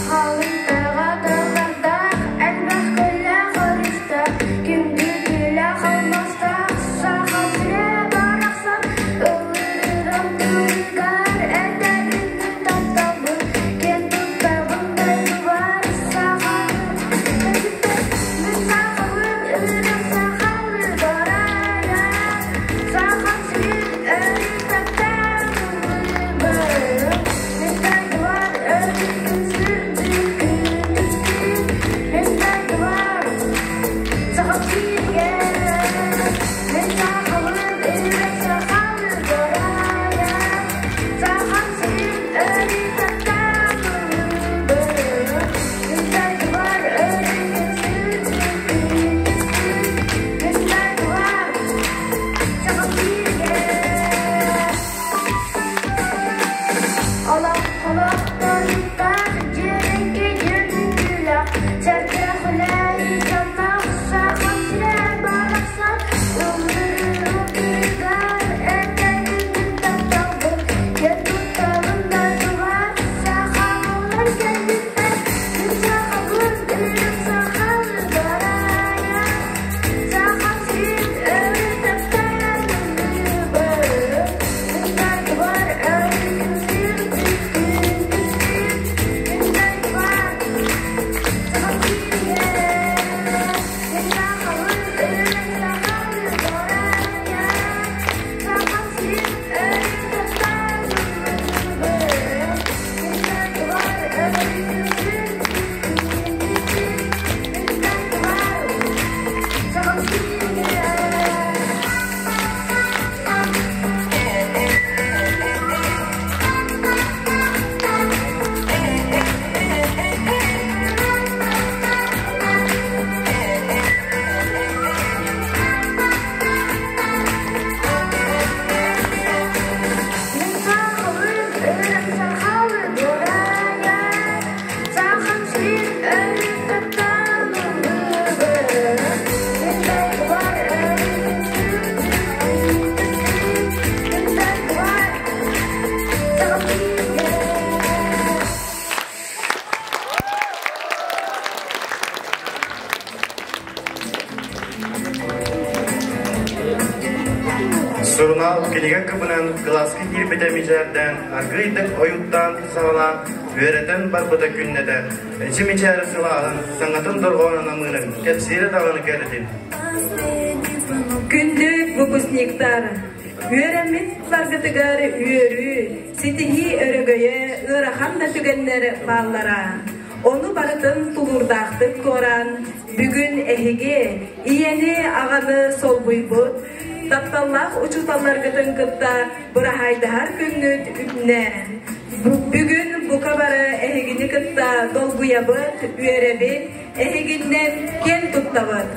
Халыҥтаҕа даллардаах, элбэх көллөөх өрүстээх, күндү түүлээх алмаастаах, саха сирэ барахсан ыллыырым тыыныгар этэбин мин тапталбын, киэн туттабын дойдубар сахабын мин сахабын ырыам сахалыы барара, Сахам сирин өрүү таптаан ыллыыбын. Олоҥхолоохторуттан дьиэрэҥкэй дьүрүһүйүүлээх, сэргэх үлэһит дьонноох Сахам сирэ барахсан ыллыыр-ыллыыргар этэбин тапталбын, киэн туттабын дойдубар сахалар кэлбиттэр, мин сахабын, үрүҥ сахалы барайа, Сахам сирин өрүү таптаан ыллыыбын. Yeah. Мин сахалыын ырыам сахалыы дуорайар, Сахам сирин өрүү таптаан ыллыыбын. Мин дойдубар өрүүтүн Мин дойдубар Сахам сиригэр. Сурунаал кинигэ кыбынан кылааска киирбитэ мичээрдээн, аргыыйдык ойуттаан саҕалаан, үөрэтэн барбыта күннэтэ, эчи мичээрэ сылааһын, саҥатын дорҕоонун амыырын, кэпсиирэ даҕаны кэрэтин. Күндү выпускниктар, үөрэммит баргытыгар үөрүү, ситиһии өрөгөйө ыарахан да түгэннэр бааллара. Ону барытын тулуурдаахтык туораан, бүгүн эһиги ийэни, аҕаны солбуйбут, тапталлаах учууталларгытын кытта быраһаайдаһар күҥҥүт үүннэ. Бүгүн бука бары эһигини кытта долгуйабыт, үөрэбит, эһигиннэн киэн туттабыт.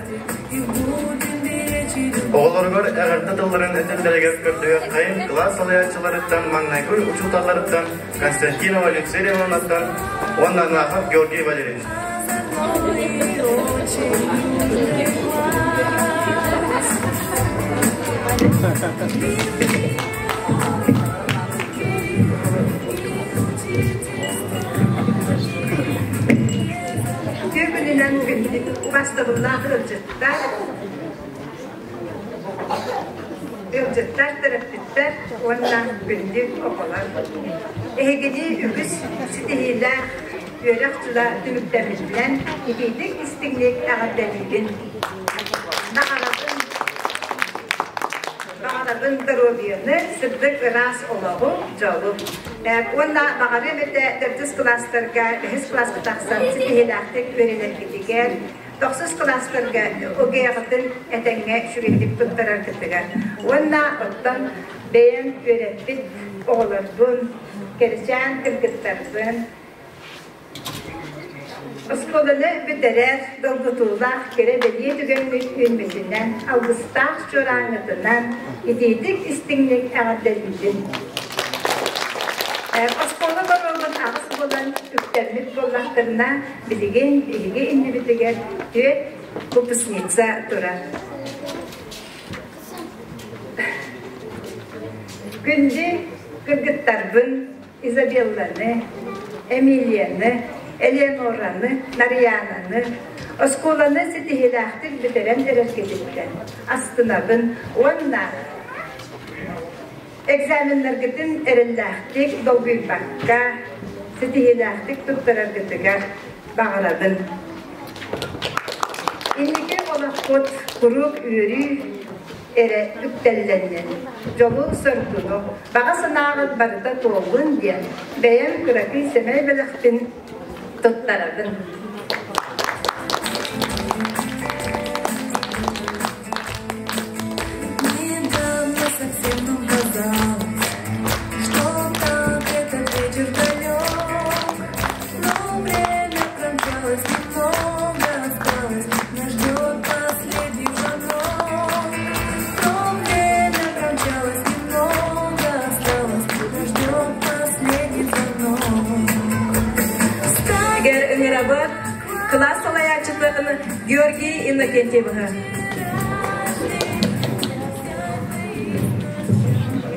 Оҕолоругар эҕэрдэ тылларын этэллэригэр көрдөһүөххэйин кылаас салайааччыларыттан, маҥнайгы учууталларыттан Константинова Люция Ивановнаттан уонна Нахов Георгий Валерьевич. Үтүө күнүнэн убастабыллаах ыалдьыттар, ыалдьыттар, төрөппүттэр уонна күндү оҕолор. Эһигини үгүс ситиһиилээх үөрэх дьыла түмүктэммитинэн итиитик истиҥник эҕэрдэлиибин. Баҕарабын, баҕарабын доруобуйаны, сырдык ыраас олоҕу, дьолу. Уонна баҕарыам этэ төрдүс кылаастарга, бэһис кылааска тахсан ситиһиилээхтик үөрэнэргитигэр, тохсус кылаастарга ОГЭ-ҕытын этэҥҥэ үчүгэйдик туттараргытыгар уонна оттон бэйэм үөрэппит оҕолорбун, кэрчээн кыргыттарбын. Оскуоланы бүтэрэр долгутуулаах кэрэ бэлиэ түгэҥҥит үүммүтүнэн, алгыстаах чуорааҥҥытынан итиитик истиҥник эҕэрдэлиибин. Оскуола боруогун аҕыс буолан үктэммит буоллахтарына, билигин биһиги иннибитигэр түөрт выпускница турар. Күндү кыргыттарбын Изабелланы, Эмилияны, Элеонораны, Нарьянаны оскуоланы ситиһиилээхтик бүтэрэн эрэргититтэн астынабын уонна экзаменнаргытын эрэллээхтик долгуйбакка ситиһиилээхтик туттараргытыгар баҕарабын. Инники олохпут куруук үөрүү эрэ үктэллэннин, дьолу-соргуну, баҕа санааҕыт барыта туоллун диэн бэйэм кыракый сэмэй бэлэхпин туттарабын. Недавно совсем нам казалось, что так этот вечер далек, но время промчалось немного, осталось, нас ждет последний звонок. Но время промчалось немного, осталось, нас ждет последний звонок. Эгер ыҥырабыт кылаас салайааччытын Георгий Иннокентьевиһы.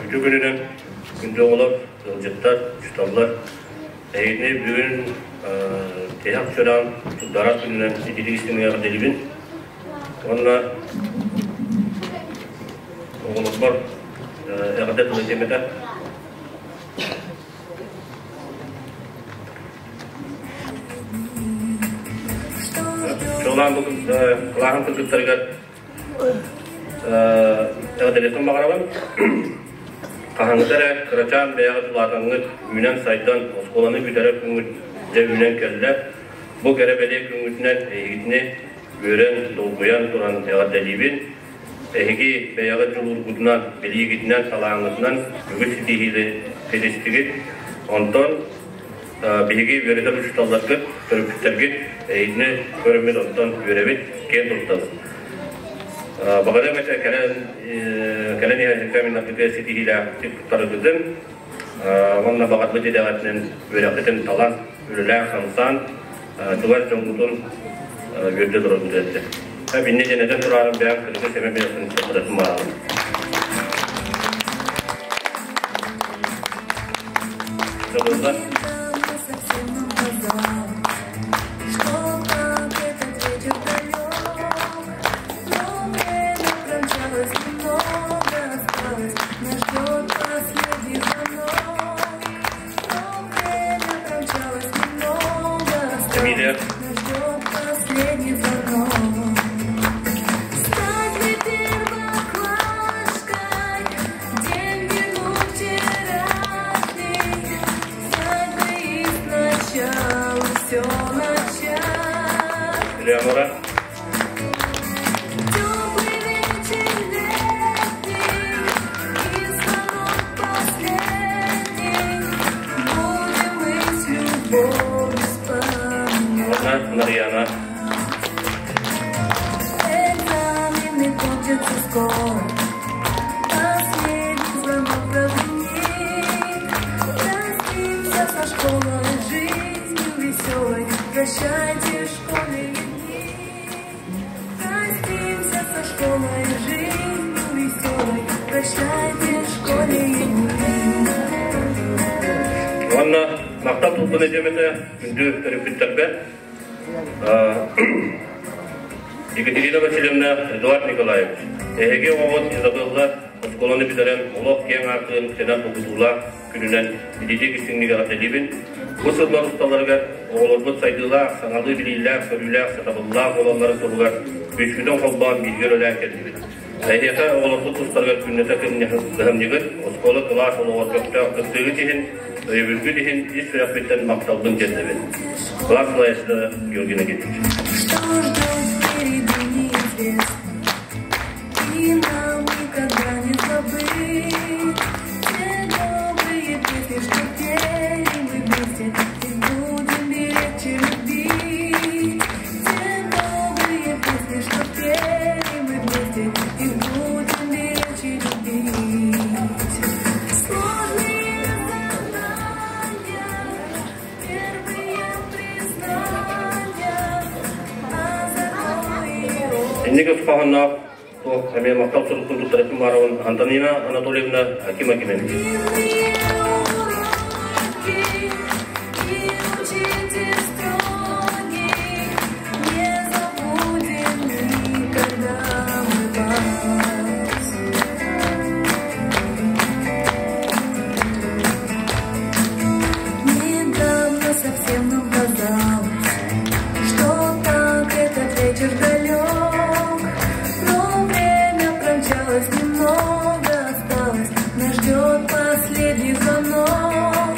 Үтүө күнүнэн күндү оҕолор, ыалдьыттар, учууталлар. Эһигини бүгүн тиһэх чуораан Дара күнүнэн ититик истиҥҥэ эҕэрдэлиибин. Уонна оҕолорбор эҕэрдэ тылы этиэм этэ. Чуолаан бу кылааһым кыргыттарыгар эҕэрдэлиэхпин баҕарабын. Хаһааҥҥыта эрэ кырачаан бэйэҕит улаатаҥҥыт, үүнэн-сайдан, оскуоланы бүтэрэр күҥҥүт дьэ үүнэн кэллэ. Бу кэрэ бэлиэ күҥҥүтүнэн эһигитини үөрэн, долгуйан туран эҕэрдэлиибин. Эһиги бэйэҕит дьулуургутунан, билиигитинэн, талааҥҥытынан үгүс ситиһиини ситистигит. Онтон биһиги үөрэтэр учууталларгыт, төрөппүттэргит эһигини көрөммүт онтон үөрэбит, киэн туттабыт. Баҕарыам этэ кэлэн кэлэн иһэр экзаменнаргытыгар ситиһиилээхтик туттараргытын уонна баҕарбыт идэҕитинэн үөрэххитин талан, үлэлээн-хамсаан, чугас дьоҥҥутун үөрдэ тураргыт этэ. Инньэ диэн этэн тураарым бэйэм кыргыз сэмэ бэйэхпин сырдатым баарым. Забылла. Что так этот вечер далек, но время промчалось немного осталось, нас ждет последний звонок. Но время промчалось немного Эмилия. осталось, нас ждет последний звонок. Стать бы первоклашкой, день вернуть вчерашний, взять бы и сначала все начать. Элеонора. Теплый вечер летний и звонок последний. Будем мы с любовью вспоминать. Анна Нарьяна. Экзамены кончатся скоро. Последний звонок прозвенит. Простимся со школой, жизнью веселой. Прощайте, школьные дни. Простимся со школой, жизнью веселой. Прощайте, школьные дни. Уонна махтал тылбын этиэм этэ күндү төрөппүттэрбэр Екатерина Васильевна, Эдуард Николаевич, эһиги оҕоҕут Изабелла оскуоланы бүтэрэн олох киэҥ аартыгын үктэнэн долгутуулаах күнүнэн ититик истиҥник эҕэрдэлиибин. Бу сыллар усталарыгар оҕолорбут сайдыылаах, саҥалыы билиилээх, көрүүлээх, сатабыллаах буолалларын туһугар күүскүтүн холбоон бииргэ үлэлээн кэллибит. Эһиэхэ оҕолорбут тустарыгар күннэтэ кыһамньыгыт, оскуола кылаас олоҕор көхтөөх кыттыыгыт иһин, өйөбүлгүт иһин ис сүрэхпиттэн махталбын тиэрдэбин. Кылаас салайааччыта Георгий Никитич. Что ждет впереди неизвестно, и нам никогда не забыть те добрые песни, что пели мы вместе, и будем беречь и любить. Инник өс хоһоонноох туох эмиэ махтал сурукпун туттарыппын баарабын Антонина Анатольевна Аким Акименко. Недавно совсем нам казалось, что так этот вечер далек, но время промчалось, немного осталось, нас ждет последний звонок.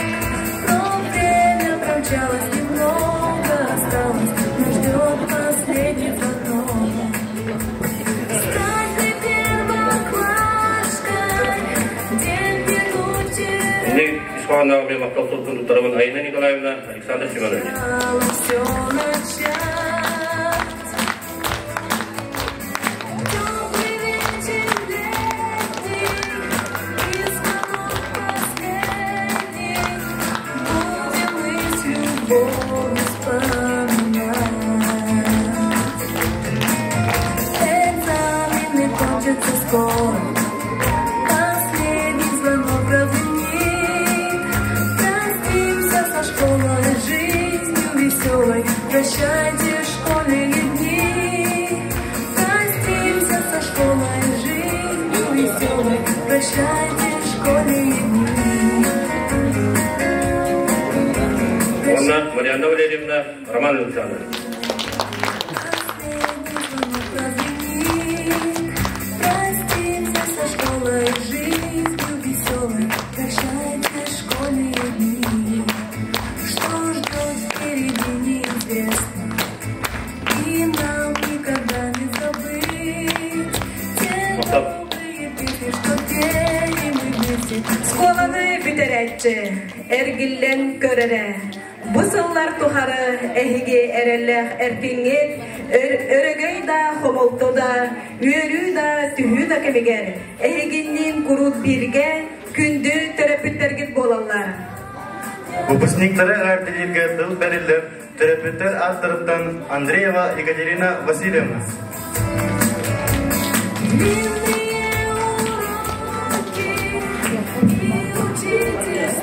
Но время промчалось, немного осталось, нас ждет последний звонок. Стань ты первоклашкой, день грядущий. Инник ис хоһоонноох эмиэ махтал сурукпун туттарабын Айна Николаевна Александр Семенович. Все начать. Теплый вечер летний и звонок последний. Будем мы с любовью вспоминать. Экзамены кончатся скоро. Последний звонок прозвенит. Простимся со школой, жизнью веселой. Прощайте, школьные дни. Простимся со школой, жизнью веселой. Прощайте, школьные дни. Уонна Марианна Валерьевна Роман Александрович. Последний звонок прозвенит. Простимся со школой, жизнью веселой. Прощайте, школьные дни. Что ждет впереди, неизвестно. И нам никогда не забыть те добрые песни, что пели мы вместе. Оскуоланы бүтэрээччи, эргиллэн көр эрэ. Бу сыллар тухары эһиги эрэллээх эркиҥҥит, өрөгөй да хомолто да, үөрүү да түһүү да кэмигэр, эһигинниин куруук бииргэ күндү төрөппүттэргит буолаллар. Выпускниктары эҕэрдэлииргэ тыл бэриллэр төрөппүттэр ааттарыттан Андреева Екатерина Васильевна. Длинные уроки и учитель.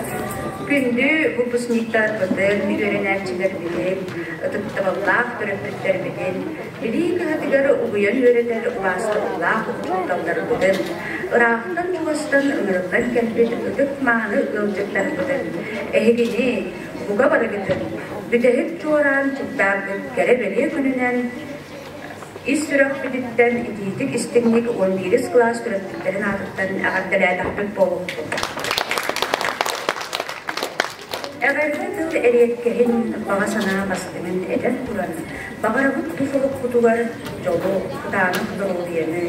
Күндү выпускниктарбытын, үөрэнээччилэрбитин, ытыктабыллаах төрөппүттэрбитин, билии кыһатыгар угуйан үөрэтэр убаастабыллаах учууталларбытын, ыраахтан чугастан ыҥырыллан кэлбит ытык мааны ыалдьыттарбытын, эһигини, бука барыгытын, бүтэһик чуораан чугдаарбыт кэрэ бэлиэ күнүнэн ис сүрэхпититтэн итиитик истиҥник 11 кылаас төрөппүттэрин аатыттан эҕэрдэлээтэхпит буолуохтун. Эҕэрдэ тыл эриэккэһин, баҕа санаа бастыҥын этэн туран, баҕарабыт тус олохпутугар дьолу, кытаанах доруобуйаны,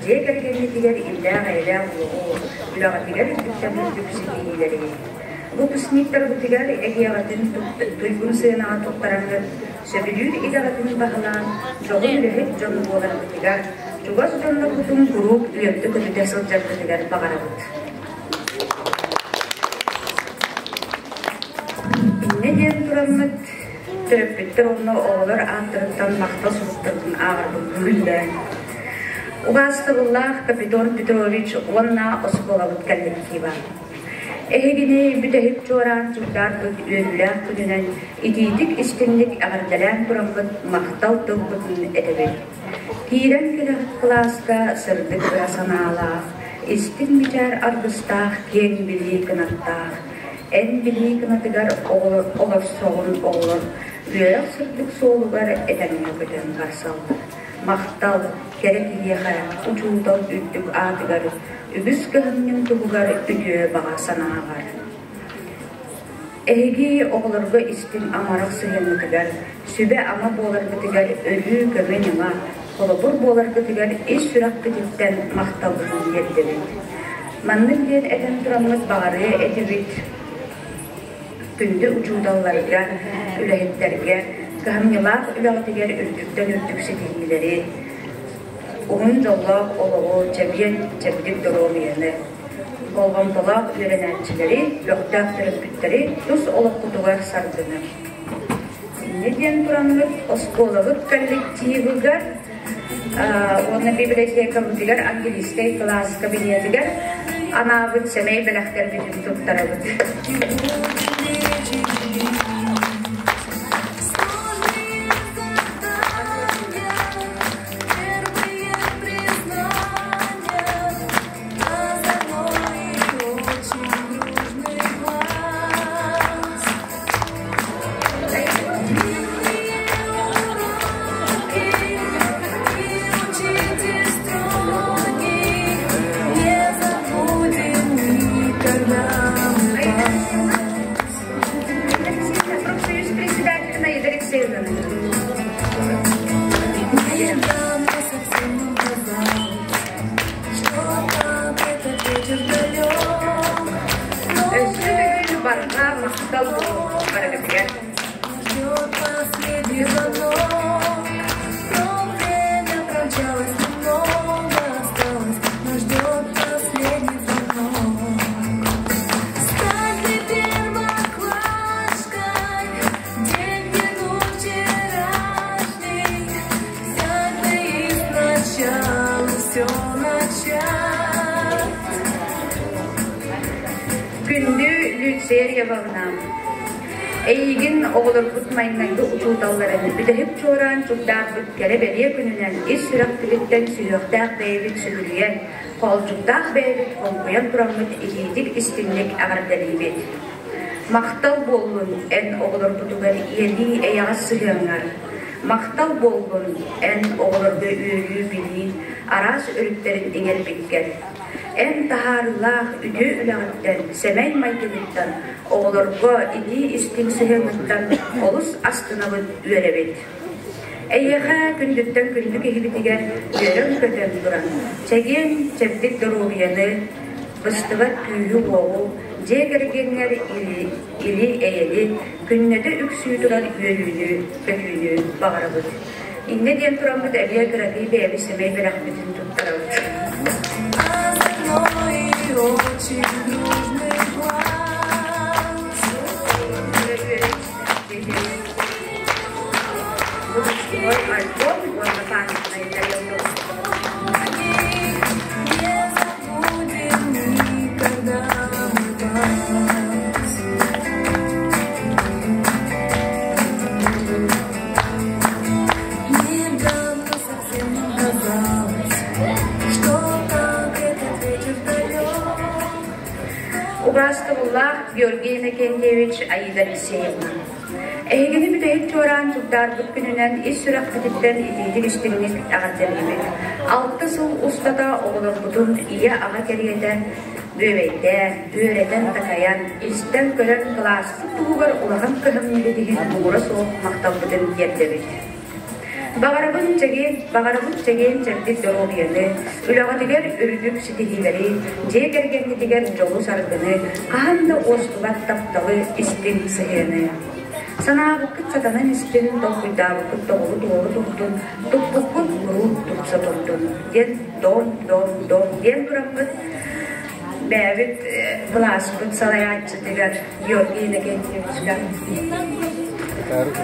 дьиэ кэргэммитигэр иллээх-эйэлээх олоҕу, үлэҕитигэр үрдүктэн үрдүк ситиһиилэри. Выпускниктарбытыгар эһиэҕитин туйгун сыанаҕа туттараҥҥыт, сөбүлүүр идэҕитин баһылаан, дьоһун үлэһит дьон буоларгытыгар, чугас дьонноргутун куруук үөрдэ-көтүтэ сылдьаргытыгар баҕарабыт. Инньэ диэн тураммыт, төрөппүттэр уонна оҕолор ааттарыттан махтал суруктарын ааҕарбыт күллэ. Убаастабыллаах Капитон Петрович уонна оскуолабыт коллектива. Эһигини бүтэһик чуораан чугдаарбыт үөрүүлээх күнүнэн итиитик истиҥник эҕэрдэлээн тураммыт махтал тылбытын этэбит. Киирэн кэлэҕит кылааска сырдык ыра санаалаах, истиҥ мичээр аргыстаах киэҥ билии кынаттаах, эн билии кынатыгар олорсоҕун оҕолор үөрэх сырдык суолугар этэҥҥэ көтөн барсаллар. Махтал, кэрэ киһиэхэ, учуутал үрдүк аатыгар, үгүс кыһамньыҥ туһугар үтүө баҕа санааҕар. Эһиги оҕолорго истиҥ амарах сыһыаҥҥытыгар, сүбэ-ама буоларгытыгар өрүү көмө-ньыма, холобур буоларгытыгар ис сүрэхпититтэн махталбытын тиэрдэбит. Маннык диэн этэн тураммыт баҕарыа этибит күндү учууталларга, үлэһиттэргэ кыһамньылаах үлэҕитигэр үрдүктэн үрдүк ситиһиилэри, уһун дьоллоох олоҕу, чэгиэн чэбдик доруобуйаны, болҕомтолоох үөрэнээччилэри, көхтөөх төрөппүттэри тус олоххутугар саргыны. Инньэ диэн тураммыт оскуолабыт коллективыгар Уонна библиотекабытыгар английскай кылаас кабинетыгар анаабыт сэмэй бэлэхтэрбитин туттарабыт. Профсоюз председателя Наида Алексеевна. Өссө төгүл барҕа махтал буолуохтун барыгытыгар. Күндү Люция Ивановна, эйигин оҕолорбут маҥнайгы учууталларын бүтэһик чуораан чугдаарбыт кэрэ-бэлиэ күнүнэн ис сүрэхпититтэн сүһүөхтээх бэйэбит сүгүрүйэн, хоолдьуктаах бэйэбит хоҥкуйан тураммыт итиитик-истиҥник эҕэрдэлиибит. Махтал буоллун эн оҕолорбутугар ийэлии эйэҕэс сыһыаҥҥар. Махтал буоллун эн оҕолорго үөрүү-билии араас өрүттэрин иҥэрбиккэр. Эн таһаарыылаах үтүө үлэҕиттэн, сэмэй майгыгыттан, оҕолорго итии-истиҥ сыһыаҥҥыттан олус астынабыт, үөрэбит. Эйиэхэ күндүттэн күндү киһибитигэр үөрэн-көтөн туран, чэгиэн, чэбдик доруобуйаны, быстыбат күүһү-уоҕу, дьиэ кэргэҥҥэр или-эйэни, күннэтэ үксүү турар үөрүүнү, көтүүнү баҕарабыт. Иннэ диэн тураммыт эбиэ кыракый бэйэбит сэмэй бэлэхпитин туттарабыт. Выпускной альбом уонна памятный тарелка. Убаастабыллаах Георгий Иннокентьевич, Аида Алексеевна! Эһигини бүтэһик чуораан чугдаарбыт күнүнэн ис сүрэхпититтэн итиитик-истиҥник эҕэрдэлиибит. Алта сыл устата оҕолорбутун ийэ-аҕа кэриэтэ бүөбэйдээн, үөрэтэн-такайан, истэн-көрөн кылааспыт туһугар улахан кыһамньыбыт иһин муҥура суох махталбытын тиэрдэбит. Баҕарабын чэгиэн, баҕарабыт чэгиэн чэбдик доруобуйаны, үлэҕитигэр үрдүк ситиһиилэри, дьиэ кэргэҥҥитигэр дьолу-саргыны, хаһан да уостубат тапталы, истиҥ сыһыаны. Санаабыккыт сатанан истин, толкуйдаабыккыт тоҕолу туолу турдун, туппуккут куруук тупса турдун диэн дом, дом, дом диэн тураммыт бэйэбит кылааспыт салайааччытыгар Георгий Иннокентьевичка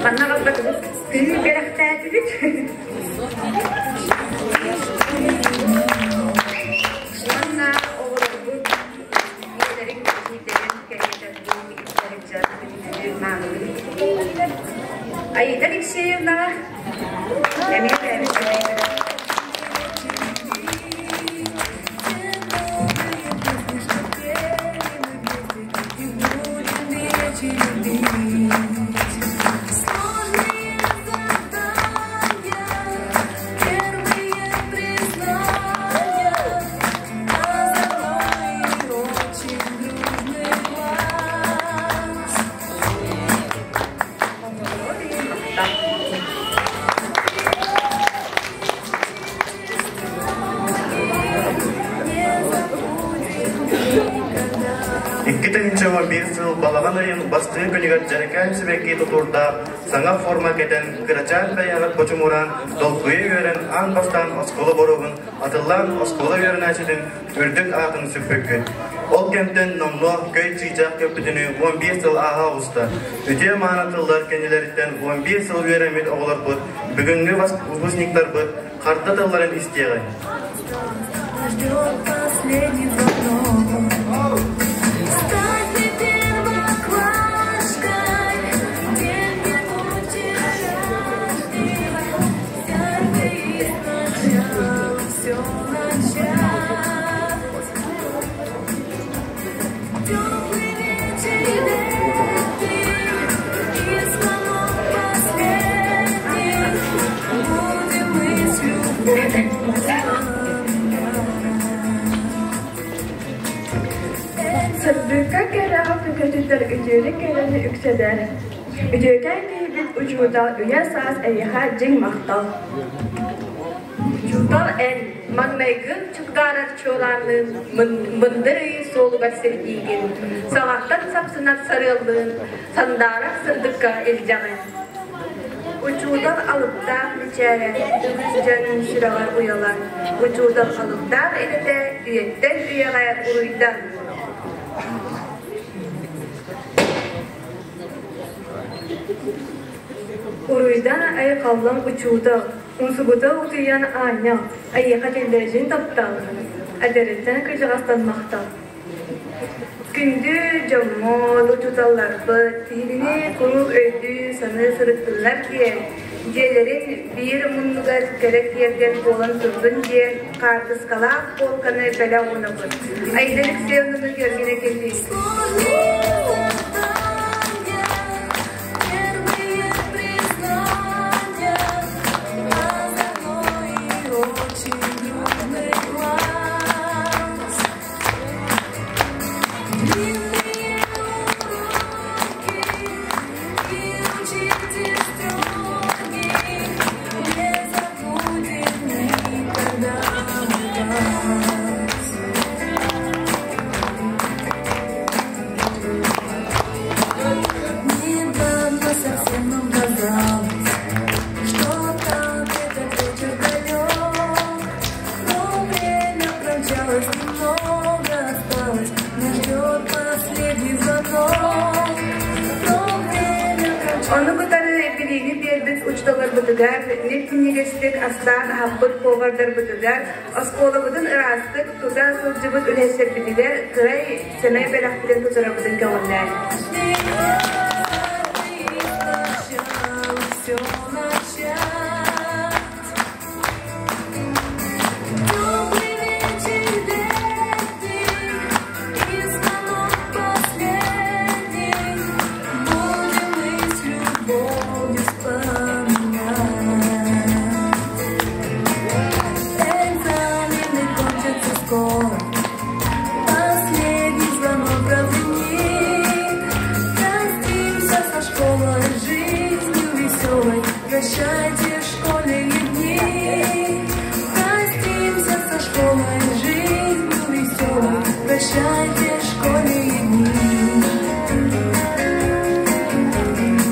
манна аҕалбатыбыт тыы бэлэхтээтибит. Уонна оҕолорбут ийэлэрин кэһиитэрин кэриэтэ Аида Алексеевнаҕа эмиэ бэйэбит 2011 сыл балаҕан ыйын бастыҥ күнүгэр дьэрэкээн сибэкки тутуурдаах саҥа форма кэтэн, кырачаан бэйэҕит бочумураан, долгуйа үөрэн аан бастаан оскуола боруогун атыллаан оскуола үөрэнээччитин үрдүк аатын сүкпүккүт. Ол кэмтэн номнуо көй чыычаах көппүтүнүү 11 сыл ааһа оҕуста. Үтүө мааны тыллар кэннилэриттэн 11 сыл үөрэммит оҕолорбут, бүгүҥҥү выпускниктарбыт харда тылларын истиэҕиҥ. Ждет последний звонок. Стань ты первоклашкой, день не вчерашний. Сядь и сначала все начать. Теплый вечер летний и звонок последний. Будем мы с любовью вспоминать. Сырдыкка кэрэҕэ көтүтэр үтүөлүк кэрэни үксэтэр. Үтүөкэн киһибит учуутал үйэ саас эйиэхэ дьиҥ махтал. Учуутал эн, маҥнайгы чугдаарар чуолаанныын мындыр өйү суолугар сирдиигин, саҕаттан сапсынар сарыаллыын сандаарар сырдыкка илдьэҕин. Учуутал алыптаах мичээрэ үгүс дьон сүрэҕэр уйалан, учуутал алыптаах идэтэ үйэттэн үйэҕэ уруйдан. Уруйдан айхаллан учуутал, умсугута утуйан аанньал, эйиэхэ киллэрдьин таптал, эдэриттэн кырдьаҕастан махтал. Күндү дьоммут, учууталларбыт биһигини куруук өйдүү-саныы сырыттыннар диэн, дьиэлэрин биир муннугар кэрэ киэргэл буолан турдун диэн хаартыскалаах полканы бэлэх уунабыт. Аида Алексеевнаны Георгина Кирбиис. Первые признания, озорной и очень грустный глаз. Длинные уроки и учитель строгий, не забудем никогда мы вас. Недавно совсем нам казалось, что так этот вечер далек, но время промчалось, немного осталось, нас ждет последний звонок. Но время промчалось. Ону кытары билиини биэрбит учууталларбытыгар, минньигэстик астаан аһаппыт повардарбытыгар, оскуолабытын ыраастык тута сылдьыбыт үлэһиттэрбитигэр кырай сэмэй бэлэхпитин тутарабытын көҕүллээн. Сначала все начать. Теплый вечер летний и звонок последний. Будем мы с любовью вспоминать. Экзамены кончатся скоро. Последний звонок прозвенит. Простимся со школой, жизнью веселой. Прощайте, школьные дни. Простимся со школой, жизнью веселой. Прощайте, школьные дни.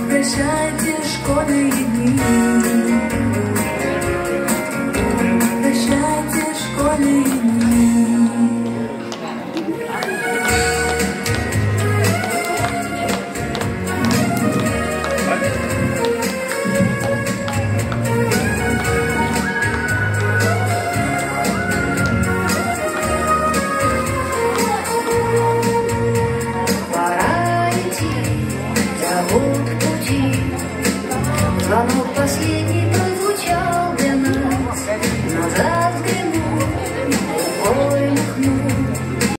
Прощайте, школьные дни. Прощайте, школьные дни. Пора идти, зовут в пути. Звонок последний прозвучал.